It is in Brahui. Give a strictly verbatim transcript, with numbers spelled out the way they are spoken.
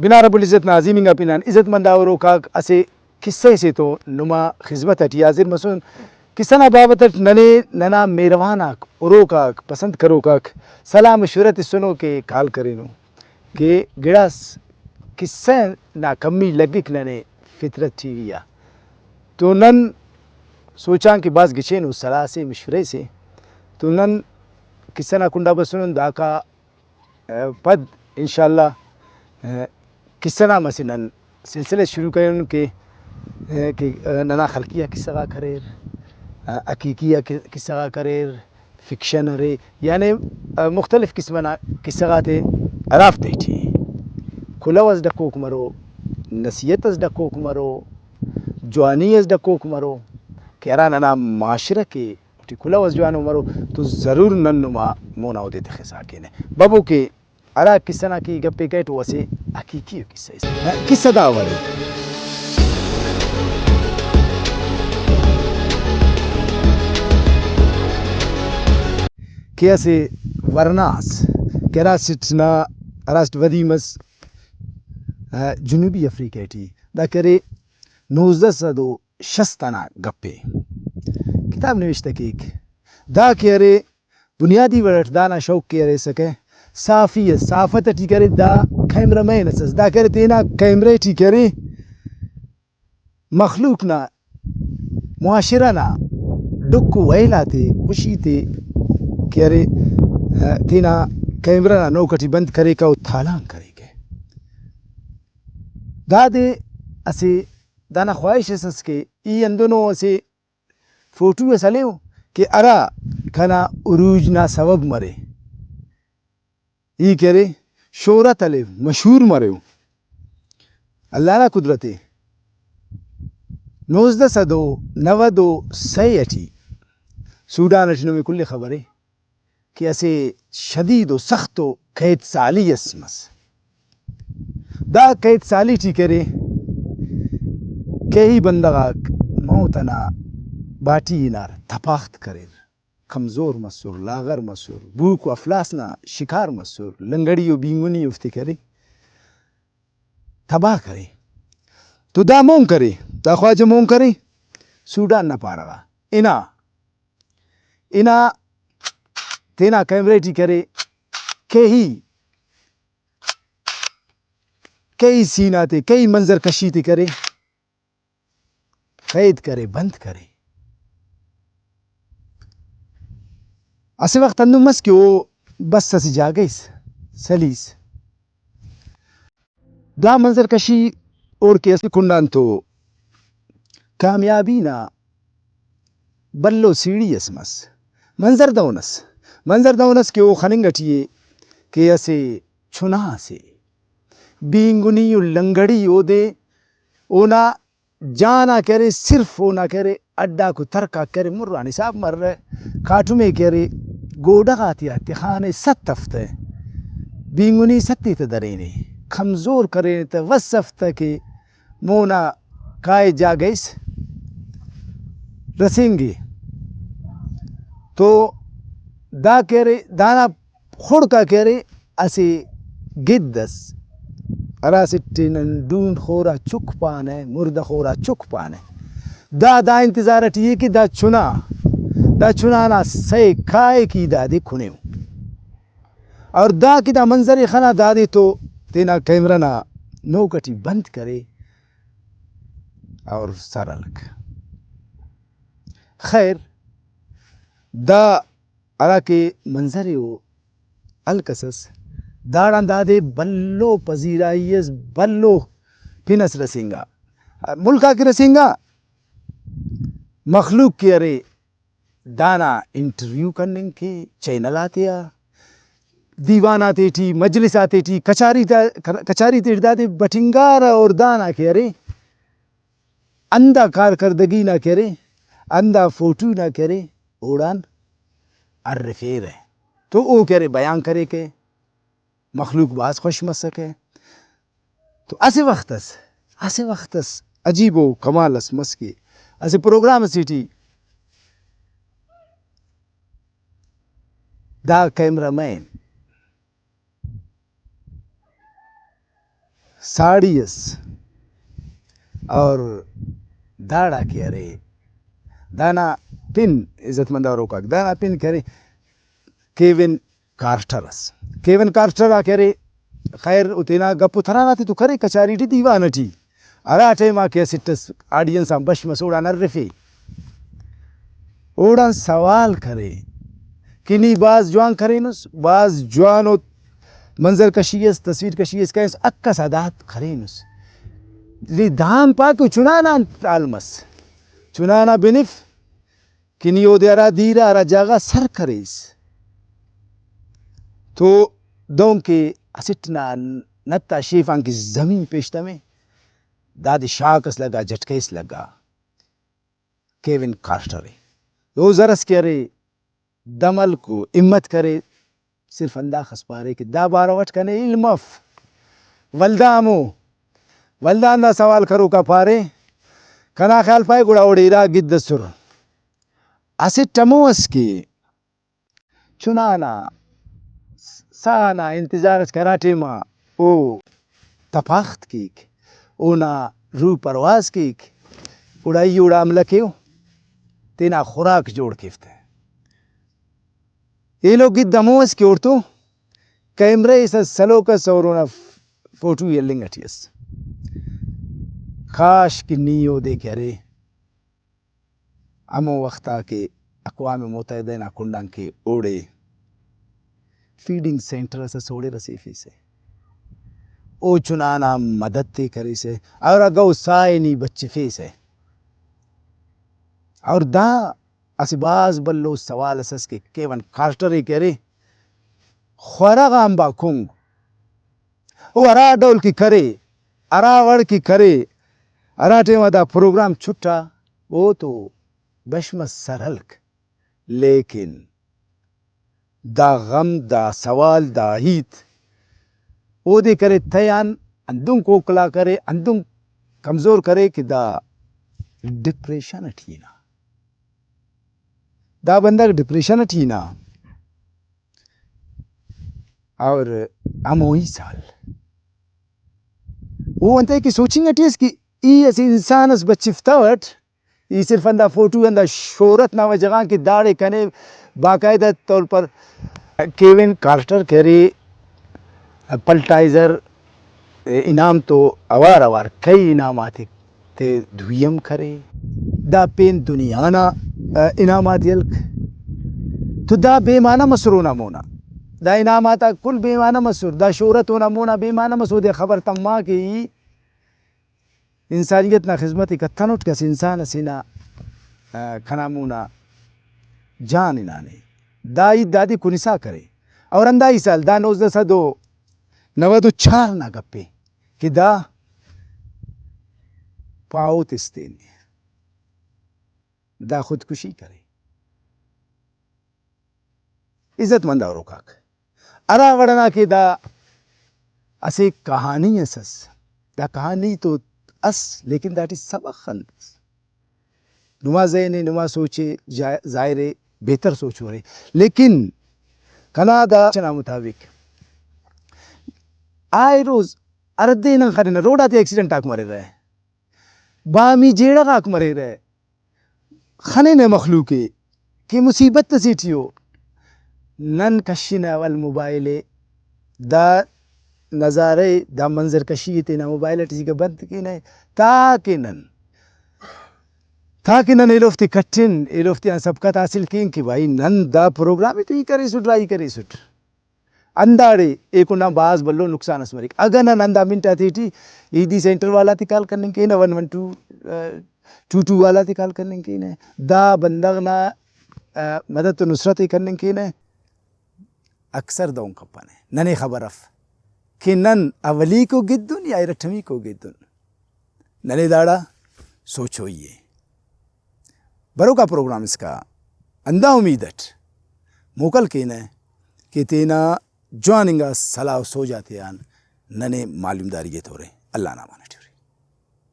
بنا رب العزت نا عظیم انگا پن آن عزت مند آ ہروک آک اسہ کسہ سے تو نما خذمت اٹی حاضر مسن۔ کسہ نا بابت اٹ ننے ننا مہروان آک، ہروک آک، پسند کروک آک سلاہ مشورہ تسنو کہ کال کرینو کہ گڑاس کسہ نا کمی لگک ننے فطرت ٹی وی آ۔ تو نن سوچان کہ بھاز گچینو سلاہ سے، مشورہ سے۔ تو نن کسہ نا کنڈا بسنن، داکا پد انشاءاللہ، ء، کسہ نا اسہ نن سلسلہ شروع کرین کہ، ء، کہ، ء، ننا خلقی آ کسہ غاک اریر، ء، حقیقی آ کہ-، کسہ غاک اریر، فکشن ارے، یعنی، ء، مختلف قسم ئنا کسہ غاتے ہرافتے ٹی کلہو ئس ڈکوک مرو، نصیحت ئس ڈکوک مرو، جوانی ئس ڈکوک مرو کہ ہرا ننا معاشرہ کہ اوٹی کلہو ئس جوانو مرو، تو ضرور نن نما مونا اودے تخسا کینہ۔ ببو کہ ہرا کسہ نا کہ ای گپے کریٹ، او اسہ حقیقی ءُ کسہ ئس۔ کسہ دا وڑ ءِ کہ اسہ ورنا ئس کہ ہراسٹ نا، ہراسٹ ودی مس، آ، جنوبی افریقہ ٹی۔ دا کہ ارے نوزدہ سد و شست ئنا گپ ءِ۔ کتاب نوشتہ کیک۔ دا کہ ارے بنیادی وڑ ئٹ دانا شوق کہ ارے اسکہ صحافی ئس، صحافت ٹی کہ ارے دا کیمرہ مین ئس ئس۔ دا کہ ارے تینا کیمرہ ٹی کہ ارے مخلوق نا، معاشرہ نا ڈکھ و ویل آتے، خوشی تے کہ ارے، آ، تینا کیمرہ نا نوک ٹی بند کریکہ و تالان کریکہ۔ دادے اسہ دانا خواہش ئس ئس کہ ای ہندنو اسہ فوٹو ئس ہلیو کہ ہرا کنا عروج نا سوب مرے، ای کہ ارے شہرت ہلیو، مشہور مریو۔ اللہ نا قدرت ءِ۔ نوزدہ سد و نود و سئے ٹی سوڈان ٹی نمے کل ءِ خبر ءِ کہ اسہ شدید و سخت و قید سالی اس مس۔ دا قید سالی ٹی کہ ارے کیہی بندغ آک موت ئنا باٹی ہنار، تپاخت کریر، کمزور مسر، لاغر مسر، بھوک و افلاس نا شکار مسر، لنگڑی و بینگنی اوفتے کہ ارے تباہ کرے۔ تو دا مون کرے، دا خواجہ مون کرے سوڈان نا پارہ غا۔ ہنا، ہنا تینا کیمرہ ٹی کرے، کیہی، کیہی سین آتے، کیہی منظر کشی تے کرے، قید کرے، بند کرے۔ اسہ وخت ہندن مس کہ او بس اسہ جاگہ اس سلیس۔ دا منظر کشی اوڑکہ اسہ کنڈان تو کامیابی نا بھلو سیڑھی اس مس۔ منظر دہن اس، منظر دہن اس کہ او خننگ ٹی ءِ کہ اسہ چنا سے بینگنی و لنگڑی اودے اونا جان آ کہ ارے، صرف اونا کہ ارے، ہڈ آک و ترک آک کہ ارے، مُر آن حساب مرہ۔ کاٹم ءِ کہ ارے، گوڈہ غاتیا تخانے ست ہفتہ، بینگنی ست ءِ تہ درینے، کمزور کرینے تہ وس ہفتہ کہ مونا کائے جاگہ اس رسینگے۔ تو دا کہ ارے، دانا خڑک آ کہ ارے اسہ گد اس، ہراسٹ ءِ نن ڈونڈ خورا چک پانہ، مردہ خورا چک پانہ۔ دا، دا انتظار ٹی ءِ کہ دا چنا، دا چنا نا سئے کائک ای دادے کُنیو۔ اور دا کہ دا منظر ءِ خنا، دادے تو تینا کیمرہ نا نوک ٹی بند کرے اور سر ہلک۔ خیر، دا ہرا کہ منظر ءِ او ہلکسس، داڑان دادے بھلو پذیرائی اس، بھلو پن اس رسینگا، ملک آ کہ رسینگا، مخلوق کہ ارے دانا انٹرویو کننگ کے، چینل آتیا، دیوان آتے ٹی، مجلس آتے ٹی، کچاری تا، کچاری تیٹ دادے بٹنگارہ اور دانا کہ ارے ہندا کارکردگی نا کہ ارے، ہندا فوٹو نا کہ ارے، اوڑان ہرفیرہ۔ تو او کہ ارے بیان کریکہ، مخلوق بھاز خوش مسکہ۔ تو اسہ وخت اس، اسہ وخت اس عجیب و کمال اس مس کہ اسہ پروگرام اسے ٹی دا کیمرہ مین، ساڑی ئس۔ اور داڑا کہ ارے، دانا پن، عزت مند اوروکاک، دانا پن کہ ارے کیون کارٹر ئس۔ کیون کارٹر آ کہ ارے، خیر، او تینا گپ و تران آتے تو کرے کچاری ٹی، دیوان ٹی، ہرا ٹائما کہ اسٹ ئس آڈینس آن بش مس، اوڑان ہرفے، اوڑان سوال کرے کہ نی بھاز جوان کرینس، بھاز جوانو منظر کشی اس، تصویر کشی اس کرینس، حق اس ادا کرینس۔ نی دام پا کہ چنانا انت حال مس، چنانا بنف کہ نی اودے ہرا دیر آ، ہرا جاگہ آ سر کریس، تو دہنکہ اسٹ نا نت آ شیفان کہ زمین پیشتمے، دادے شاک اس لگا، جھٹکہ اس لگا۔ کیون کارٹر ءِ۔ او زرس کہ ارے، دم ہلک و ہمت کرے، صرف ہنداخس پارے کہ دا بارو اٹ کنے علم اف۔ ولدا ہمو، ولدا ہندا سوال کروکا پارے، کنا خیال پائے گڑا اوڑے ارا گد ئسر۔ اسٹ ہمو ئس کہ چنا نا ساہ نا انتظار اٹ کہ ہرا ٹائما او تپاخت کیک، اونا روح پرواز کیک، گڑا ای اوڑا حملہ کیو، تینا خوراک جوڑ کیو تہ۔ ایلو گد ہمو ئس کہ اوڑتون کیمرہ اس ئس، سلوک ئس اور اونا فوٹو ای ہلنگ ٹی ئس۔ کاش کہ نی اودے کہ ارے، ہمو وخت آ کہ اقوام متحدہ نا کنڈآن کہ اوڑے فیڈنگ سینٹر اس ئس، اوڑے رسیفیسہ، او چنا نا مدد تے کریسہ، اور اگہ او ساہ ءِ نی بچفیسہ۔ اور دا اسہ بھاز بھلو سوال اس ئس کہ کیون کارٹر ءِ کہ ارے، خورہ غان با کنگ، او ہرا ڈول کہ کرے، ہرا وڑ کہ کرے، ہرا ٹائما دا پروگرام چھٹا، او تو بش مس، سر ہلک، لیکن دا غم، دا سوال، دا ہیت اودے کرے تیان ہندن کوکلا کرے، ہندن کمزور کرے کہ دا ڈپریشن اٹی نا، دا بندغ ڈپریشن اٹی نا۔ اور ہموہی سال او انتئے کہ سوچنگ ٹی ئس کہ ای اسہ انسان ئس بچفتوٹ، ای صرف ہندا فوٹو، ہندا شہرت نا وجہ غان کہ داڑے کنے باقاعدہ طور پر کیون کارٹر کہ ارے، پلٹائزر انعام تو اوار اوار کئی انعام آتے تے دوئی ہم کرے۔ دا پین دنیا نا، آ، انعام آتے ہلک۔ تو دا بے معنی مسر اونا مونا۔ دا انعام آتا کل بے معنی مسر۔ دا شہرت اونا مونا بے معنی مسر۔ اودے خبر تما کہ ای انسانیت نا خذمت ءِ کتنٹ کہ اسہ انسان اسے نا، آ، کنا مونا جان ہنانے۔ دا ہیت دادے کنسا کرے۔ اور ہندا ہی سال دا نوزدہ سد و نود و چار نا گپے کہ دا پاہو تس تینے دا خودکشی کرے۔ عزت مند اوروکاک، ہرا وڑ ئنا کہ دا اسہ کہانی اس ئس، دا کہانی تو ئس، لیکن داٹی سبخ انت؟ نما ذہن ءِ، نما سوچ ءِ، جا-، ظاہر ءِ بہتر سوچ ارے، لیکن کنا دا سوچ ئنا مطابق آئے روز ہر دے نن خننہ، روڈ آتے ایکسیڈنٹ آک مریرہ، بامی جیڑہ غاک مریرہ، خننہ مخلوق ءِ کہ مصیبت اسے ٹی ءُ۔ نن کشنہ اول موبائل ءِ، دا نظارہ ءِ، دا منظر کشی ءِ تینا موبائل ٹی اسیکہ بند کینہ، تاکہ نن، تاکہ نن ایلوفتے کٹن، ایلوفتے آن سبقت حاصل کین کہ بھائی نن دا پروگرام ءِ تو ای کریسٹ، راہی کریسٹ۔ ہنداڑے ایکن آن بھاز بھلو نقصان اس مریک۔ اگہ نن ہندا منٹ آتے ٹی ایدی سینٹر والا تے کال کننگ کینہ، ون ون ٹو، آ، ٹو ٹو والا تے کال کننگ کینہ، دا بندغ نا، آ، مدد و نصرت ءِ کننگ کینہ، اکثر دہن کپنہ۔ ننے خبر اف کہ نن اولیکو گدن یا ارٹمیکو گدن۔ ننے داڑا سوچوئی ءِ۔ بروکا پروگرام اسکا ہندا امید اٹ موکل کینہ کہ تینا جوان انگا سلاہ و سوج آتیان ننے معلومداری ایتورے۔ اللہ نا امان اٹ۔